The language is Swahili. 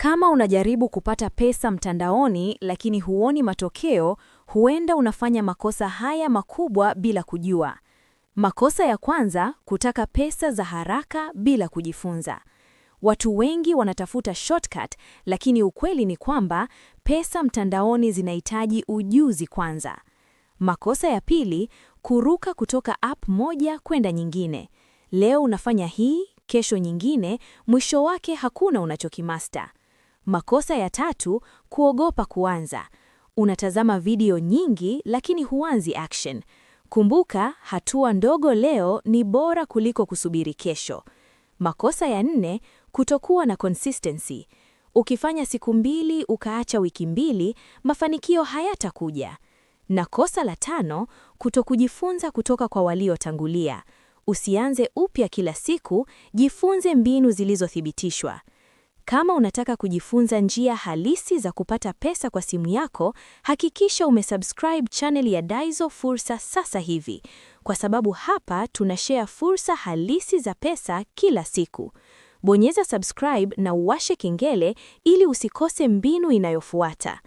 Kama unajaribu kupata pesa mtandaoni lakini huoni matokeo, huenda unafanya makosa haya makubwa bila kujua. Makosa ya kwanza, kutaka pesa za haraka bila kujifunza. Watu wengi wanatafuta shortcut, lakini ukweli ni kwamba pesa mtandaoni zinahitaji ujuzi kwanza. Makosa ya pili, kuruka kutoka app moja kwenda nyingine. Leo unafanya hii, kesho nyingine, mwisho wake hakuna unachokimaster. Makosa ya tatu, kuogopa kuanza. Unatazama video nyingi lakini huanzi action. Kumbuka, hatua ndogo leo ni bora kuliko kusubiri kesho. Makosa ya nne, kutokuwa na consistency. Ukifanya siku 2 ukaacha wiki 2, mafanikio hayatakuja. Na kosa la tano, kutokujifunza kutoka kwa waliotangulia. Usianze upya kila siku, jifunze mbinu zilizothibitishwa. Kama unataka kujifunza njia halisi za kupata pesa kwa simu yako, hakikisha umesubscribe channel ya Daizo Fursa sasa hivi, kwa sababu hapa tunashare fursa halisi za pesa kila siku. Bonyeza subscribe na uwashe kengele ili usikose mbinu inayofuata.